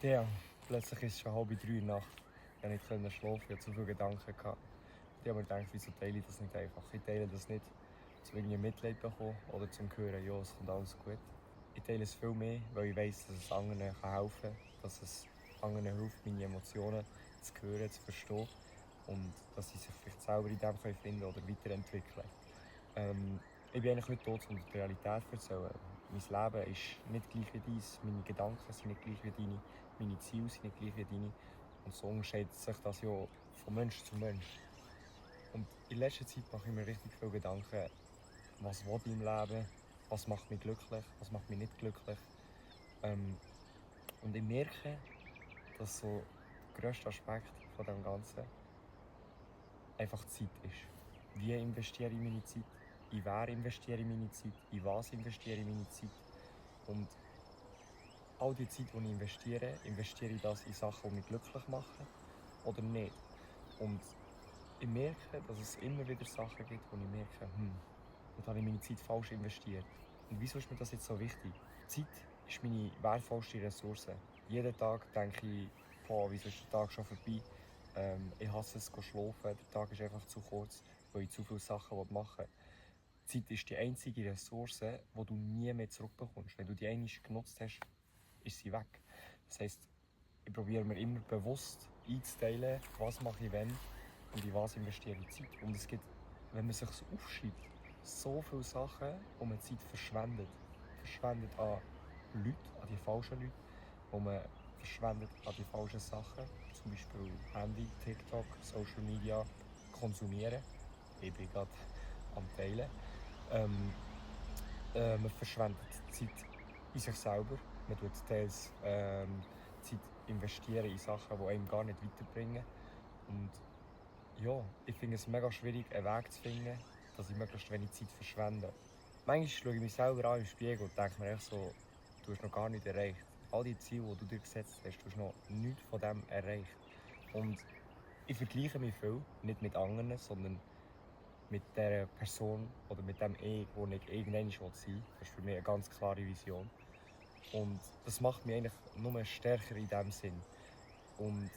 Ja, plötzlich ist es schon 2:30 Nacht. Ich konnte nicht schlafen, ich hatte zu viele Gedanken. Ich habe mir gedacht, wieso teile ich das nicht einfach? Ich teile das nicht, um irgendwie Mitleid zu bekommen oder zum zu hören, ja, es kommt alles gut. Ich teile es viel mehr, weil ich weiss, dass es anderen helfen kann, dass es anderen hilft, meine Emotionen zu hören, zu verstehen und dass sie sich vielleicht selber in dem finden können oder weiterentwickeln. Ich bin eigentlich heute hier, um die Realität zu erzählen. Mein Leben ist nicht gleich wie deins, meine Gedanken sind nicht gleich wie deine, meine Ziele sind nicht gleich wie deine. Und so unterscheidet sich das ja von Mensch zu Mensch. Und in letzter Zeit mache ich mir richtig viele Gedanken, was will ich im Leben, was macht mich glücklich, was macht mich nicht glücklich. Und ich merke, dass so der grösste Aspekt von dem Ganzen einfach Zeit ist. Wie investiere ich meine Zeit? In wer investiere ich meine Zeit? In was investiere ich meine Zeit? Und all die Zeit, die ich investiere ich das in Sachen, die mich glücklich machen oder nicht? Und ich merke, dass es immer wieder Sachen gibt, wo ich merke, da habe ich meine Zeit falsch investiert. Und wieso ist mir das jetzt so wichtig? Zeit ist meine wertvollste Ressource. Jeden Tag denke ich, boah, wieso ist der Tag schon vorbei? Ich hasse es, zu schlafen. Der Tag ist einfach zu kurz, weil ich zu viele Sachen machen will. Zeit ist die einzige Ressource, die du nie mehr zurückbekommst. Wenn du die einmal genutzt hast, ist sie weg. Das heisst, ich probiere mir immer bewusst einzuteilen, was mache ich wenn und in was investiere ich Zeit. Und es gibt, wenn man sich aufschreibt, so viele Sachen, wo man Zeit verschwendet. Verschwendet an Leute, an die falschen Leute, wo man verschwendet an die falschen Sachen, zum Beispiel Handy, TikTok, Social Media, konsumieren. Ich bin gerade am Teilen. Man verschwendet Zeit in sich selber. Man tut teils Zeit investieren in Sachen, die einem gar nicht weiterbringen. Und ja, ich finde es mega schwierig, einen Weg zu finden, dass ich möglichst wenig Zeit verschwende. Manchmal schaue ich mich selber an im Spiegel und denke mir echt so, du hast noch gar nichts erreicht. All die Ziele, die du dir gesetzt hast, du hast noch nichts von dem erreicht. Und ich vergleiche mich viel, nicht mit anderen, sondern mit der Person oder mit dem Ich, wo ich irgendwann sein will. Das ist für mich eine ganz klare Vision. Und das macht mich eigentlich nur stärker in diesem Sinn. Und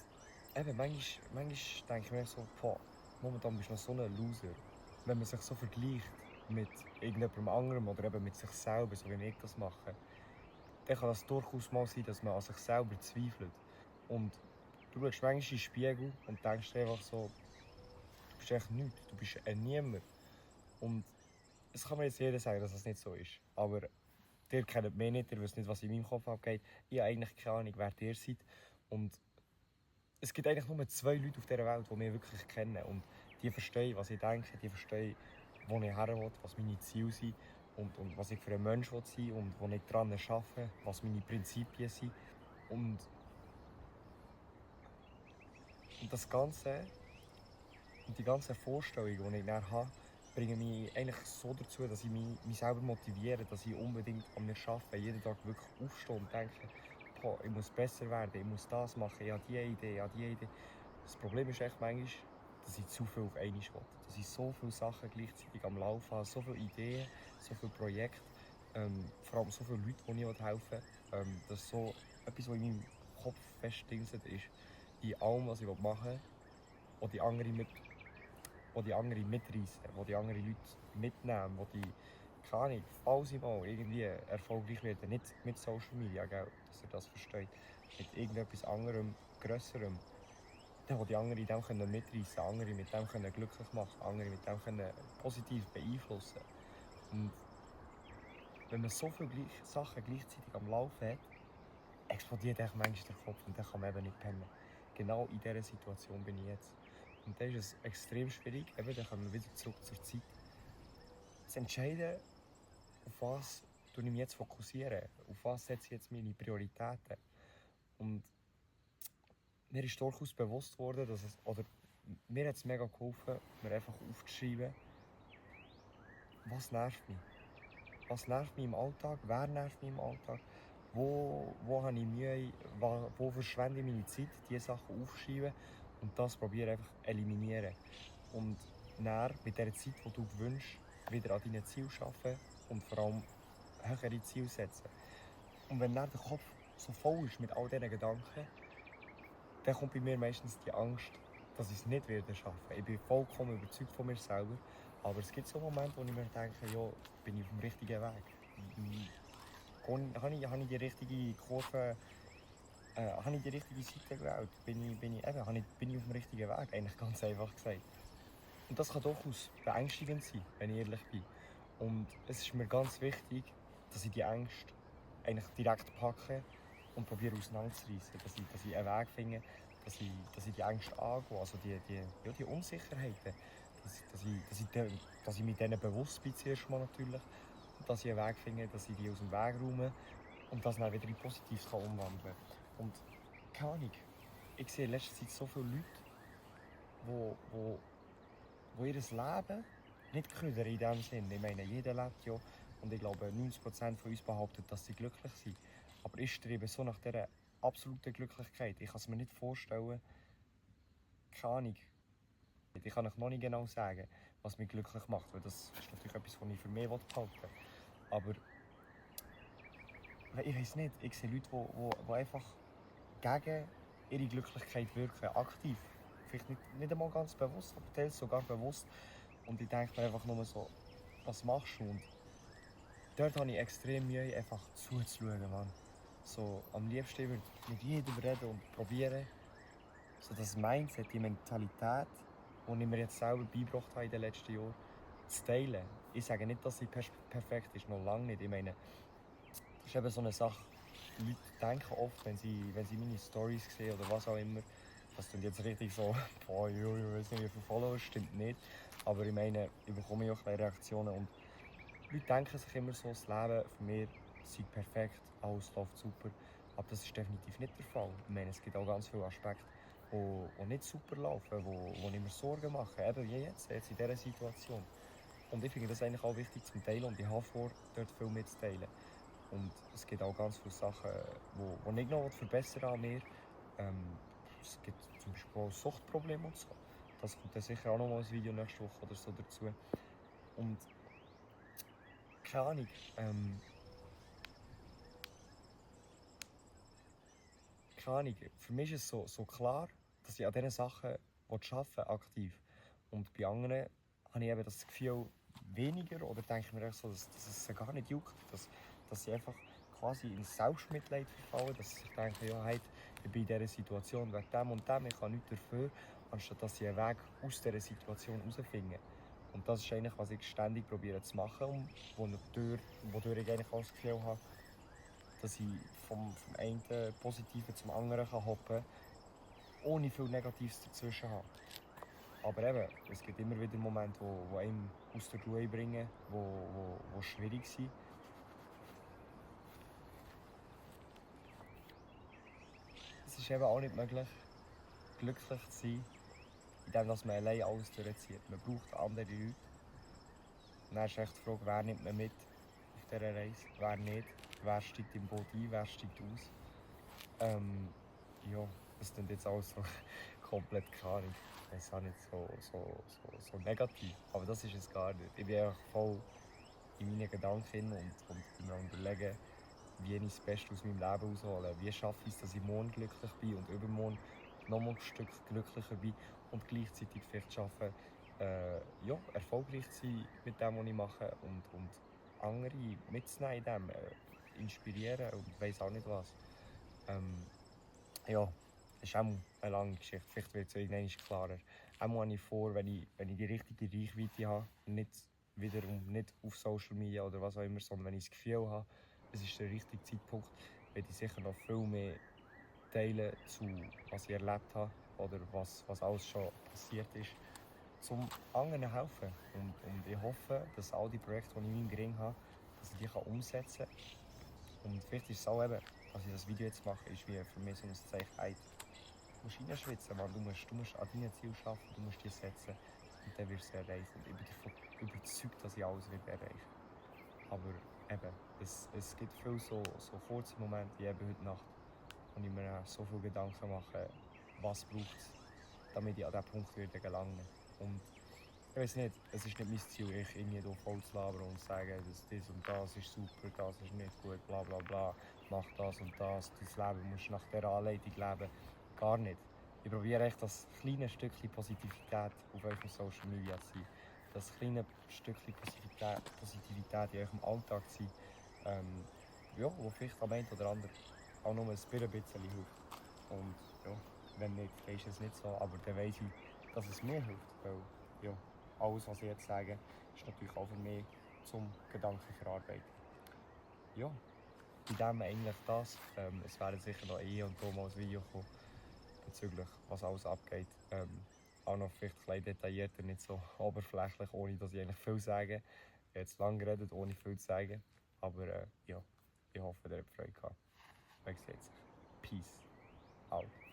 eben, manchmal denke ich mir so, boah, momentan bist du noch so ein Loser. Wenn man sich so vergleicht mit irgendjemandem anderem oder eben mit sich selber, so wie ich das mache, dann kann das durchaus mal sein, dass man an sich selber zweifelt. Und du schaust manchmal in den Spiegel und denkst dir einfach so, du bist echt nichts, du bist ein Niemand. Und es kann mir jetzt jeder sagen, dass das nicht so ist. Aber ihr kennt mich nicht, ihr wisst nicht, was in meinem Kopf abgeht. Ich habe eigentlich keine Ahnung, wer ihr seid. Und es gibt eigentlich nur 2 Leute auf dieser Welt, die mich wirklich kennen. Und die verstehen, was ich denke, die verstehen, wo ich her will, was meine Ziele sind und was ich für ein Mensch sein will und wo ich daran arbeite, was meine Prinzipien sind. Und das Ganze und die ganzen Vorstellungen, die ich dann habe, bringen mich eigentlich so dazu, dass ich mich selber motiviere, dass ich unbedingt an mir arbeite, jeden Tag wirklich aufstehe und denke, boah, ich muss besser werden, ich muss das machen, ich habe diese Idee, ich habe diese Idee. Das Problem ist echt manchmal, dass ich zu viel auf einmal will. Dass ich so viele Sachen gleichzeitig am Laufen habe, so viele Ideen, so viele Projekte, vor allem so viele Leute, die ich helfen will. Dass so etwas, was in meinem Kopf festgedingselt ist, in allem, was ich machen will, wo die anderen mitreißen, wo die anderen Leute mitnehmen, wo die, keine Ahnung, falls ich mal irgendwie erfolgreich werde, nicht mit Social Media, gell, dass ihr das versteht, mit irgendetwas anderem, grösserem, dann, wo die anderen in dem mitreißen können, andere mit dem können glücklich machen, andere mit dem können positiv beeinflussen. Und wenn man so viele Sachen gleichzeitig am Laufen hat, explodiert echt manchmal der Kopf und dann kann man eben nicht pennen. Genau in dieser Situation bin ich jetzt. Und dann ist es extrem schwierig, eben, dann kommen wir wieder zurück zur Zeit, zu entscheiden, auf was ich mich jetzt fokussieren, auf was setze ich jetzt meine Prioritäten. Und mir ist durchaus bewusst worden, dass es, oder mir hat es mega geholfen, mir einfach aufzuschreiben, was nervt mich. Was nervt mich im Alltag, wer nervt mich im Alltag, wo habe ich Mühe, wo verschwende ich meine Zeit, diese Sachen aufschreiben und das probiere einfach eliminieren. Und dann mit der Zeit, die du wünschst, wieder an deinen Zielen arbeiten und vor allem höhere Ziele setzen. Und wenn dann der Kopf so voll ist mit all diesen Gedanken, dann kommt bei mir meistens die Angst, dass ich es nicht werde schaffen. Ich bin vollkommen überzeugt von mir selber, aber es gibt so Momente, wo ich mir denke, ja, bin ich auf dem richtigen Weg? Habe ich die richtige Kurve, habe ich die richtige Seite gewählt? Bin ich auf dem richtigen Weg? Eigentlich ganz einfach gesagt. Und das kann durchaus beängstigend sein, wenn ich ehrlich bin. Und es ist mir ganz wichtig, dass ich die Ängste eigentlich direkt packe und probiere auseinanderzureißen. Dass ich einen Weg finde, dass ich die Ängste angehe, also die Unsicherheiten. Dass ich mich denen bewusst bin zuerst mal natürlich. Und dass ich einen Weg finde, dass ich die aus dem Weg räume und das dann wieder in Positives umwandeln kann. Und keine Ahnung, ich sehe in letzter Zeit so viele Leute, die ihr Leben nicht ködern in dem Sinn. Ich meine, jeder lebt ja und ich glaube 90% von uns behauptet, dass sie glücklich sind. Aber ich strebe so nach dieser absoluten Glücklichkeit. Ich kann es mir nicht vorstellen, keine Ahnung. Ich kann euch noch nicht genau sagen, was mich glücklich macht, weil das ist natürlich etwas, was ich für mich behalten will. Aber ich weiß nicht, ich sehe Leute, die einfach gegen ihre Glücklichkeit wirken, aktiv. Vielleicht nicht einmal ganz bewusst, aber teils sogar bewusst. Und ich denke mir einfach nur so, was machst du? Und dort habe ich extrem Mühe, einfach zuzuschauen, Mann. So, am liebsten würde ich mit jedem reden und probieren, so das Mindset, die Mentalität, die ich mir jetzt selber beigebracht habe in den letzten Jahren, zu teilen. Ich sage nicht, dass sie perfekt ist, noch lange nicht. Ich meine, das ist eben so eine Sache, die Leute denken oft, wenn sie meine Storys sehen oder was auch immer, das klingt jetzt richtig so, boah, ich weiß nicht, wie viele Follower, stimmt nicht. Aber ich meine, ich bekomme ja auch Reaktionen und Leute denken sich immer so, das Leben für mich sei perfekt, alles läuft super. Aber das ist definitiv nicht der Fall. Ich meine, es gibt auch ganz viele Aspekte, die nicht super laufen, wo ich mir Sorgen mache. Eben wie jetzt in dieser Situation. Und ich finde das eigentlich auch wichtig zum Teilen und ich habe vor, dort viel mitzuteilen. Und es gibt auch ganz viele Sachen, die ich noch verbessern an mir. Es gibt zum Beispiel auch Suchtprobleme und so. Das kommt dann sicher auch noch mal ein Video nächste Woche oder so dazu. Und keine Ahnung, keine Ahnung, für mich ist es so klar, dass ich an diesen Sachen arbeiten will, aktiv. Und bei anderen habe ich eben das Gefühl, weniger, oder denke ich mir so, dass es sie gar nicht juckt, dass sie einfach quasi ins Selbstmitleid verfallen, dass sie sich denken, ja, hey, ich bin in dieser Situation wegen dem und dem, ich kann nichts dafür, anstatt dass sie einen Weg aus dieser Situation herausfinden. Und das ist eigentlich, was ich ständig probiere zu machen, wodurch ich eigentlich auch das Gefühl habe, dass ich vom einen Positiven zum anderen kann hoppen kann, ohne viel Negatives dazwischen haben. Aber eben, es gibt immer wieder Momente, die einem aus der Ruhe bringen, die schwierig sind. Es ist eben auch nicht möglich, glücklich zu sein, indem man allein alles durchzieht. Man braucht andere Leute. Und dann ist echt die Frage, wer nimmt man mit auf dieser Reise, wer nicht, wer steigt im Boot ein, wer steigt aus. Ja, das klingt jetzt alles so komplett klar. Ich weiß auch nicht so negativ, aber das ist es gar nicht. Ich bin einfach voll in meinen Gedanken und mir überlegen, wie ich das Beste aus meinem Leben raushole. Wie schaffe ich es, dass ich morgen glücklich bin und übermorgen noch mal ein Stück glücklicher bin und gleichzeitig vielleicht schaffe, ja, erfolgreich zu sein mit dem, was ich mache und andere mitzunehmen in dem, inspirieren und weiss auch nicht was. Ja, das ist auch eine lange Geschichte. Vielleicht wird es irgendwann klarer. Auch habe ich vor, wenn ich die richtige Reichweite habe, nicht auf Social Media oder was auch immer, sondern wenn ich das Gefühl habe, es ist der richtige Zeitpunkt, werde ich sicher noch viel mehr teilen zu was ich erlebt habe oder was alles schon passiert ist, zum anderen helfen. Und ich hoffe, dass all die Projekte, die ich in meinem Gring habe, dass ich die umsetzen kann. Und vielleicht ist es auch eben, dass ich das Video jetzt mache, ist wie für mich so ein Zeichen, hey, du musst reinschwitzen, Mann. Du musst an deinen Zielen arbeiten, du musst die setzen und dann wirst du es erreichen. Und ich bin davon überzeugt, dass ich alles wird erreichen. Aber eben, es gibt viele so kurze Momente, wie eben heute Nacht, wo ich mir so viele Gedanken mache, was braucht es, damit ich an diesen Punkt werde gelangen. Und weiß nicht, es ist nicht mein Ziel, ich irgendwie hier voll zu labern und zu sagen, dass das und das ist super, das ist nicht gut, bla bla bla, mach das und das, dein Leben musst nach dieser Anleitung leben. Gar nicht. Ich probiere echt das kleine Stückchen Positivität auf eurem Social Media zu sein. Das kleine Stückchen Positivität in eurem Alltag zu sein, ja, wo vielleicht am einen oder anderen auch nur ein bisschen hilft. Und ja, wenn nicht, dann ist es nicht so. Aber dann weiss ich, dass es mir hilft. Weil ja, alles, was ich jetzt sage, ist natürlich auch für mich zum Gedanken verarbeiten. Ja, bei dem eigentlich das. Es werden sicher noch und Thomas Video kommen bezüglich was alles abgeht. Auch noch vielleicht ein bisschen detaillierter, nicht so oberflächlich, ohne dass ich eigentlich viel sage. Ich habe jetzt lange geredet, ohne viel zu sagen. Aber ja, ich hoffe, ihr habt Freude gehabt. Man sieht sich. Peace out.